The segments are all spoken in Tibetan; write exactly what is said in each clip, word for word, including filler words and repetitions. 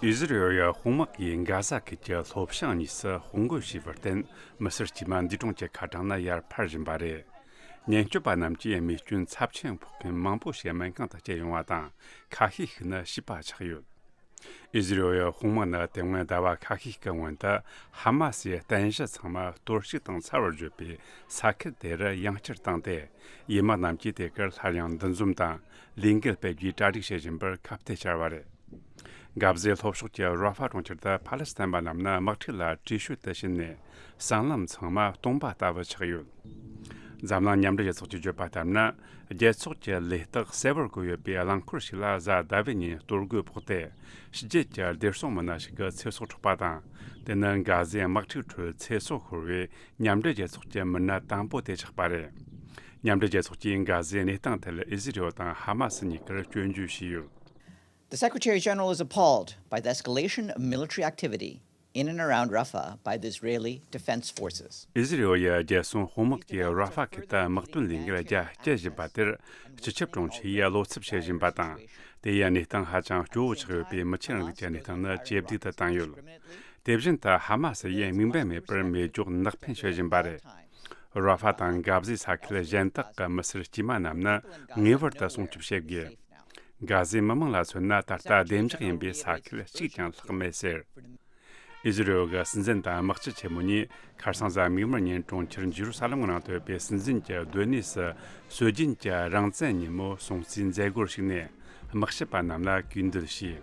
ཨི་ཟི་རེལ་ཡ་དཔུང་དམག་གིས་གྷ་ཟ་ཁུལ་གྱི་ལྷོ་བྱང་གཉིས་སུ་དཔུང་རྒོལ་བྱས་པར་བརྟེན། མི་སེར་དཀྱུས་མ་འདས་གྲོངས་ཀྱི་ཁ་གྲངས་ནི་ཡར་འཕར་བཞིན་པ་རེད། ཉེན་སྐྱོབ་པ་རྣམས་ཀྱིས་རྨས་སྐྱོན་ཚབས་ཆེན་ཕོག་མཁན་མང་པོ་ཞིག་སྨན་ཁང་དུ་སྐྱེལ་ཡོང་བ་དང་། ཁ་ཤས་ཤིག་ནི་ཤི་བ་ཆགས་ཡོད། ཨི་ཟི་རེལ་ཡ་དཔུང་དམག་ནི་དེ་སྔོན་ཟླ་བ་ཁ་ཤས་ཀྱི་སྔོན་དུ་ཧ་མ་སིའི་རྟེན་གཞི་ཚང་མ་གཏོར་བཤིག་དང་ཚར་བར་བརྗོད་པའི་ས་ཁུལ་དེར་ཡང་བསྐྱར་བཏང་སྟེ། ཡུལ་དམག་རྣམས་ཀྱིས་དེ་གར་སླར་ཡང་འདུ་འཛོམས་དང་ལས་འགུལ་སྤེལ་རྒྱུའི་གྲ་སྒྲིག་བྱེད་བཞིན་པར་ཁ་གཏད་བཅར་བ་རེད། གྷ་ཟའི་ལྷོ་ཕྱོགས་ཀྱི་ར་ཧྥ་གྲོང་ཁྱེར་དུ་ཕ་ལེ་སི་ཐན་པ་རྣམས་ནི་དམག་འཁྲུག་ལ་བྲོས་བྱོལ་དུ་ཕྱིན་ནས། སྲང་ལམ་ཚང་མ་སྟོང་པ་ལྟ་བུ་ཆགས་ཡོད། འཛམ་གླིང་མཉམ་འབྲེལ་རྒྱལ་ཚོགས་ཀྱིས་བརྗོད་པ་ལྟར་ན། རྒྱལ་ཚོགས་ཀྱི་ལས་རྟགས་གསལ་བོར་བཀོད་ཡོད་པའི་རླངས་འཁོར་ཞིག་ལ་གཟའ་ཟླ་བའི་ཉིན་གཏོར་རྒོལ་ཕོག་སྟེ། ཕྱི་རྒྱལ་གྱི་བདེ་སྲུང་མི་སྣ་ཞིག་གི་ཚེ་སྲོག་འཕྲོག་པ་དང་། དེ་ནི་གྷ་ཟའི་དམག་འཁྲུག་ཁྲོད་ཚེ་སྲོག་ཤོར་བའི་མཉམ་འབྲེལ་རྒྱལ་ཚོགས་ཀྱི་མི་སྣ་དང་པོ་དེ་ཆགས་པ་རེད། མཉམ་འབྲེལ་རྒྱལ་ཚོགས་ཀྱིས་གྷ་ཟའི་གནས་སྟངས་ཐད་ཨི་ཟི་རེལ་དང་ཧ་མ་སི་གཉིས་ཀར་སྐྱོན་བརྗོད་བྱས་ཡོད། The Secretary General is appalled by the escalation of military activity in and around Rafah by the Israeli Defense Forces. ཨི་ཟི་རེལ་ཡི་རྒྱལ་སྲུང་དཔུང་དམག་གིས་ར་ཧྥ་ཁུལ་དུ་དམག་དོན་ལས་འགུལ་རྒྱ་སྐྱེད་བཞིན་པ་དེར། སྤྱི་ཁྱབ་དྲུང་ཆེ་ཡིས་བློ་འཚབ་བྱེད་བཞིན་པ་དང་། དེ་ཡི་གནས་སྟངས་ཧ་ཅང་སྐྱོ་བོ་ཆགས་ཡོད་པས། མི་ཆོས་རིང་ལུགས་ཀྱི་གནས་སྟངས་ནི་ཇེ་སྡུག་ཏུ་བཏང་ཡོད། དེ་བཞིན་དུ་ཧ་མ་སི་ཡིས་དམིགས་འབེན་མེད་པར་མེ་སྒྱོགས་ནག་འཕེན་བྱེད་བཞིན་པ་རེད། ར་ཧྥ་དང་གྷ་ཟའི་ས་ཁུལ་གཞན་དག་གི་མི་སེར་དཀྱུས་མ་རྣམས་ནི་ངེས་པར་དུ་སྲུང་སྐྱོབ་བྱེད་དགོས། གྷ་ཟའི་མི་མང་ལ་མཚོན་ན། ད་ལྟ་བདེ་འཇགས་ཡིན་པའི་ས་ཁུལ་གཅིག་ཀྱང་ལྷག་མེད་ཟེར། ཨི་ཟི་རེལ་གྱི་སྲིད་འཛིན་དང་དམག་སྤྱི་ཆེན་མོ་གཉིས་ཁ་སང་གཟའ་མིག་དམར་ཉིན་གྲོང་ཁྱེར་ཇི་རུ་ས་ལམ་གྱི་ནང་དུ་ཡོད་པའི་སྲིད་འཛིན་གྱི་སྡོད་གནས་སུ། སྲོལ་རྒྱུན་གྱི་རང་བཙན་ཉིན་མོ་སྲུང་བརྩིའི་མཛད་སྒོར་ཞུགས་ནས། དམག་ཞབས་པ་རྣམས་ལ་གུས་འདུད་བྱས།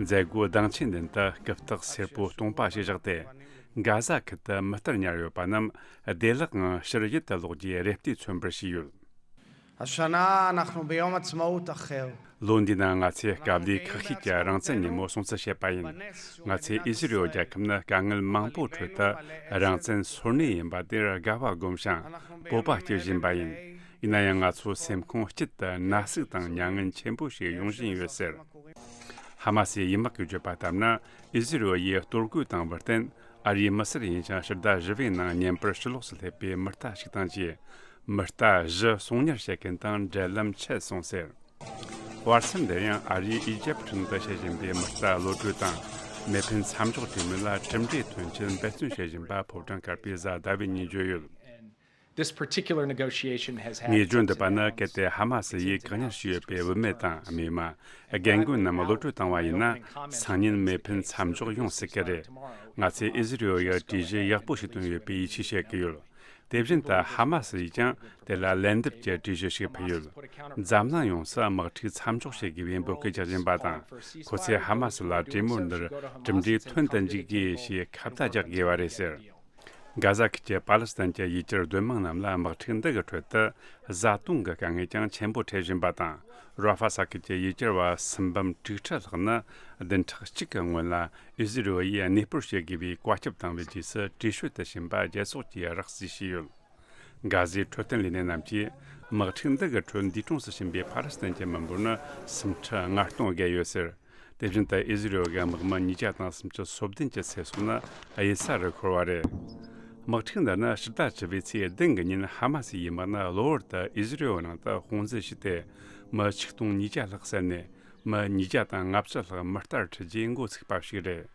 མཛད་སྒོའི་སྡིངས་ཆའི་མདུན་དུ་རྐུབ་སྟེགས་སེར་པོ་སྟོང་པ་ཞིག་བཞག་སྟེ། གྷ་ཟ་ཁུལ་དུ་མི་ལྟར་ཉར་ཡོད་པ་རྣམས་བདེ་བླག་ངང་ཕྱིར་ཡུལ་དུ་ལོག་རྒྱུའི་རེ་ལྟོས་མཚོན་པར་བྱས་ཡོད། השנה אנחנו ביום עצמאות אחר. ལོ་འདིའི་ནང་ང་ཚོས་སྐབས་ལས་ཁག་ཤོས་ཀྱི་རང་བཙན་ཉིན་མོ་སྲུང་བརྩི་བྱས་པ་ཡིན། ང་ཚོས་ཨི་ཟི་རེལ་རྒྱལ་ཁབ་ནི་དཀའ་ངལ་མང་པོའི་ཁྲོད་དུ་རང་བཙན་སོར་གནས་ཡིན་པ་དེར་དགའ་བ་སྒོམ་ཞིང་སྤོབས་པ་སྐྱེ་བཞིན་པ་ཡིན། ཡིན་ན་ཡང་ང་ཚོ་སེམས་ཁོང་དཀྱིལ་དུ་ན་ཟུག་དང་མྱ་ངན་ཆེན་པོ་ཞིག་ཡོང་བཞིན་ཡོད་ཟེར། ཧ་མ་སིའི་ཡུལ་དམག་གིས་བརྗོད་པ་ལྟར་ན། ཨི་ཟི་རེལ་ཡིས་གཏོར་རྒོལ་བཏང་བར་བརྟེན། ཨ་རིའི་མི་སེར་ཡིན་ཞིང་ཕྱི་ཟླ་བཞི་པའི་ནང་བརྙན་པར་ཕྱི་ལོགས་སུ་སླེབས་པའི་མི་རྟ་ཞིག་དང་བཅས། མི་རྟ་བཞི་གསོང་ཉར་བྱེད་མཁན་དང་འབྲེལ་ལམ་ཆད་སོང་ཟེར། བར་མཚམས་འདིར་ཡང་ཨ་རིས་ཨི་ཇེབ་ཁྲིན་ཏུ་བྱེད་བཞིན་པའི་མི་རྟ་གློད་གྲོལ་དང་། མེ་འཕེན་མཚམས་འཇོག་གྲོས་མོལ་ལ་གྲུབ་འབྲས་ཐོན་ཆེད་འབད་བརྩོན་བྱེད་བཞིན་པ་ཕོ་བྲང་དཀར་པོས་གཟའ་ཟླ་བའི་ཉིན་བརྗོད་ཡོད། This particular negotiation has had ངས་བརྗོད་འདོད་པ་ནི། གལ་ཏེ་ཧ་མ་སི་ཡིས་བཀག་ཉར་བྱས་ཡོད་པའི་བུད་མེད་དང་རྨས་མ། རྒན་རྒོན་རྣམས་གློད་གྲོལ་བཏང་བ་ཡིན་ན། སང་ཉིན་མེ་འཕེན་མཚམས་འཇོག་ཡོང་སྲིད་ཀྱི་རེད། ང་ཚོས་ཨི་ཟི་རེལ་ཡར་གྲོས་གཞི་ཡག་པོ་ཞིག་བཏོན་ཡོད་པའི་ཡིད་ཆེས་བྱེད་ཀྱི་ཡོད། དེ་བཞིན་དུ་ཧ་མ་སི་ཡིས་ཀྱང་དེ་ལ་ལན་འདེབས་ཀྱི་གྲོས་གཞི་ཞིག་ཕུལ་ཡོད། འཛམ་གླིང་ཡོངས་སུ་དམག་འཁྲུག་མཚམས་འཇོག་བྱེད་དགོས་པའི་འབོད་སྐུལ་རྒྱག་བཞིན་པ་དང་། ཁོ་ཚོས་ཧ་མ་སི་ལ་གྲོས་མོལ་འདིར་གྲུབ་འབྲས་ཐོན་དུ་འཇུག་དགོས་ཞེས་ཁ་བརྡ་རྒྱག་དགོས་པ་རེད་ཟེར། གྷ་ཟ་ཁུལ་གྱི་པ་ལི་སི་ཐན་གྱི་ཡུལ་གྱར་སྡོད་དམངས་རྣམས་ལ་དམག་འཁྲུག་འདི་གི་ཁྲོད་དུ་བཟའ་བཏུང་གི་དཀའ་ངལ་ཀྱང་ཆེན་པོ་འཕྲད་བཞིན་པ་དང་། ར་ཧྥ་ས་ཁུལ་གྱི་ཡུལ་གྱར་བ་སུམ་འབུམ་དྲུག་ཁྲི་ལྷག་ནི་བདུན་ཕྲག་གཅིག་གི་སྔོན་ལ་ཨི་ཟི་རེལ་ཡིས་གནས་སྤོར་བྱེད་དགོས་པའི་བཀའ་ཁྱབ་བཏང་བའི་རྗེས་སུ་བྲོས་བྱོལ་དུ་ཕྱིན་པ་རྒྱལ་ཚོགས་ཀྱིས་རགས་བརྩིས་བྱས་ཡོད། གྷ་ཟའི་འཕྲོད་བསྟེན་ལས་སྣེ་རྣམས་ཀྱིས། དམག་འཁྲུག་འདི་གི་ཁྲོད་འདས་གྲོངས་སུ་ཕྱིན་པའི་ཕ་ལེ་སི་ཐན་གྱི་མི་འབོར་ནི་སུམ་ཁྲི་ལྔ་སྟོང་བརྒལ་ཡོད་ཟེར། དེ་བཞིན་དུ་ཨི་ཟི་རེལ་གྱི་དམག་མི་ཉིས་བརྒྱ་དང་སུམ་ཅུ་སོ་བདུན་གྱི་ཚེ་སྲོག་ནི་གཡུལ་ས་རུ་ཤོར་བ་རེད། དམག་འཁྲུག་འདི་ནི་ཕྱི་ཟླ་བཅུ་པའི་ཚེས་བདུན་གྱི་ཉིན་ཧ་མ་སིའི་དམག་ནི་གློ་བུར་དུ་ཨི་ཟི་རེལ་ནང་དུ་དཔུང་འཛུལ་བྱས་ཏེ། མི་ཆིག་སྟོང་ཉིས་བརྒྱ་ལྷག་བསད་ནས། མི་ཉིས་བརྒྱ་དང་ལྔ་བཅུ་ལྷག་མི་རྟར་ཁྲིད་རྗེས་འགོ་ཚུགས་པ་ཞིག་རེད།